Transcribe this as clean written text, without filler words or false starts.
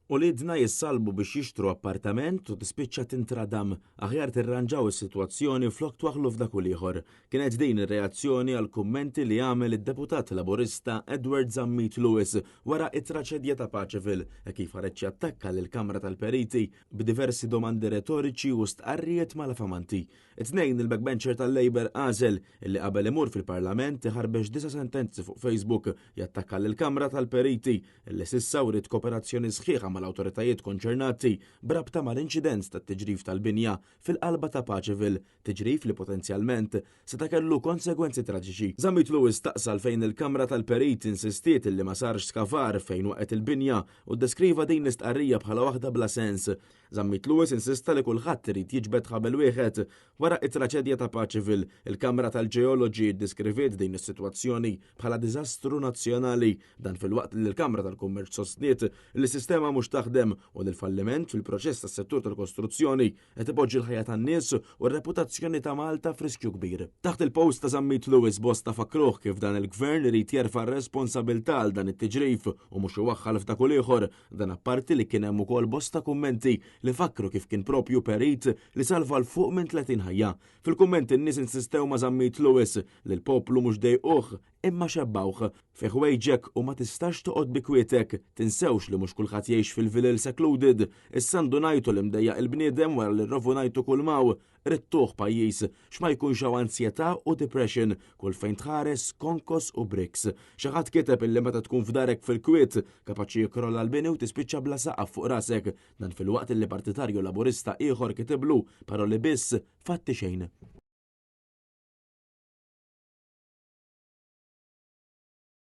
Uliedna jissallbu biex jixtru appartament u tispiċċa tintradam. Aħjar tirranġaw is-sitwazzjoni flok twaħħlu f'dak u l-ieħor. Kienet din ir-reazzjoni għall-kummenti li għamel id-Deputat Laburista Edward Zammit Lewis wara t-traċedja ta' Paceville hekk kif ħareġ jattakka lill-Kamra tal-Periti b'diversi domandi retoriċi u stqarrijiet malafamanti. It-Tnejn il-backbencher tal-Labour għażel illi qabel imur fil-Parlament iħarbex disa' sentenzi fuq Facebook jattakka lill-Kamra tal-Periti li s'issa wriet kooperazzjoni sħiħa mal-awtoritajiet konċernati b'rabta mal-inċident tat-tiġrif tal-binja fil-qalba ta' Paceville, tiġrif li potenzjalment seta' kellu konsegwenzi traġiċi. Zammit Lewis staqsa għalfejn il-Kamra tal-Periti insistiet li ma sarx skavar fejn waqgħet il-binja u ddeskriva din l-istqarrija bħala waħda bla sens. Zammit Lewis insista li kulħadd irid jiġbed ħabel wieħed. Wara t-traċedja ta' Paceville, il-Kamra tal-Ġeoloġi ddeskriviet din is-sitwazzjoni bħala diżastru nazzjonali. Dan filwaqt li l-Kamra tal-Kummerċ sostniet li s-sistema mhux taħdem u li l-falliment fil-proċess tas-settur tal-kostruzzjoni qed ipoġġi l-ħajja tan-nies u r-reputazzjoni ta' Malta f'riskju kbir. Taħt il-post ta' Zammit Lewis bosta fakkruh kif dan il-Gvern irid jerfa' r-responsabilità għal dan it-tiġrif u mhux iwaħħal f'dak u l-ieħor. Dan apparti li kien hemm ukoll bosta kummenti li fakkru kif kien propju perit li salva 'l fuq minn 30 ħajja. Fil-kummenti n-nies insistew ma' Zammit Lewis li l-poplu mhux dejquh imma xebbgħuh. Fi ħwejġek u ma tistax toqgħod bi kwietek. Tinsewx li mhux kulħadd jgħix fil-vilel secluded. Issa ndunajtu li mdejjaq il-bniedem wara li rrovunajtu kull m'hawn. Ridtuh pajjiż x'ma jkunx hawn ansjetà u depression, kull fejn tħares konkos u bricks. Xi ħadd kiteb illi meta tkun f'darek fil-kwiet, kapaċi jikkrolla l-bini u tispiċċa bla saqaf fuq rasek. Dan filwaqt illi partitarju Laburista ieħor kitiblu, paroli biss, fatti xejn.